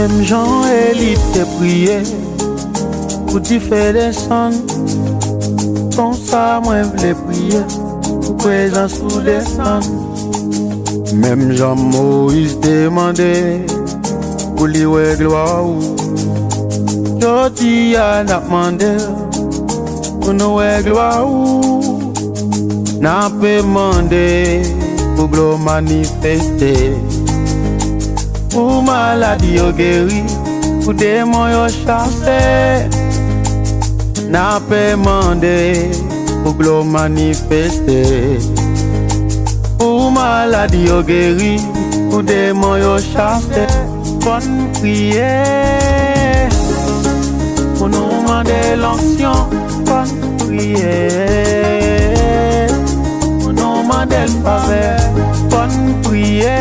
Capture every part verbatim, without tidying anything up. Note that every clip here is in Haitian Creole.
Menm jan Eli te priye pou dife desann, konsa mwen vle priye pou prezans ou desann. Menm jan Moyiz te mande pou li wè glwa ou, jodi a n ap mande pou nou wè glwa ou. N ape mande pou glwa w manifeste, pou maladi yo geri, pou demon yo chase. N ape mande pou glwa w manifeste, pou maladi yo geri, pou demon yo chase. Fò n priye pou nou mande l onksyon. Fò n priye pou nou mande l favè. Fò n priye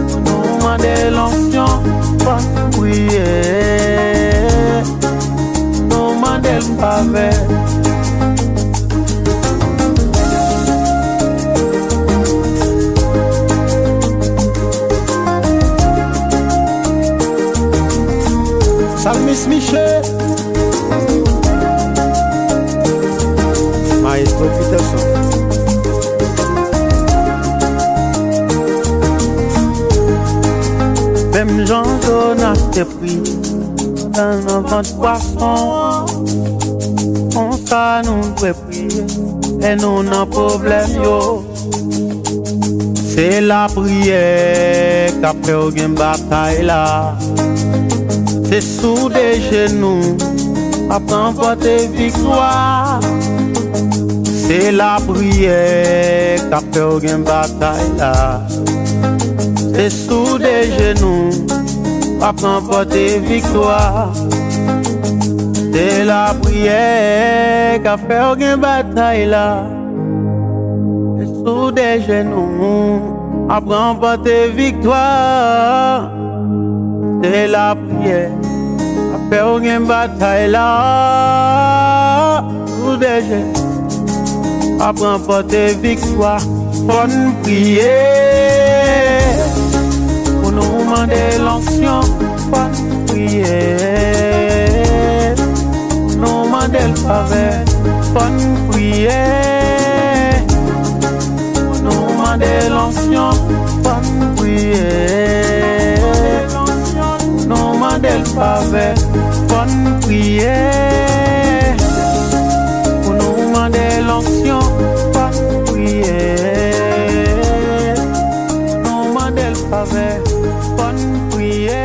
pou nou mande l onksyon. Fò n priye pou nou mande l favè. Salmis Miche. Maestro Peterson. Menm jan Jonas te pri nan vant pwason an, konsa nou dwe priye lè nou nan pwoblèm yo. Se lapriyè k ap fè w gen batay la. Se sou de jenou w ap ranpòte viktwa. Se lapriyè k ap fè w gen batay la. Se sou de jenou w ap ranpòte viktwa. Se lapriyè k ap fè w gen batay la. Se sou de jenou w ap ranpòte viktwa. Se lapriyè k ap fè w gen batay la. Sou de jenou w ap ranpòte viktwa. Fò n priye pou nou mande l onksyon. Fò n priye pou nou mande l favè. Fò n priye pou nou mande l onksyon. Fò n priye pou nou mande l favè. Fò n priye pou nou mande l onksyon. Fò n priye pou nou mande l favè. Fò n priye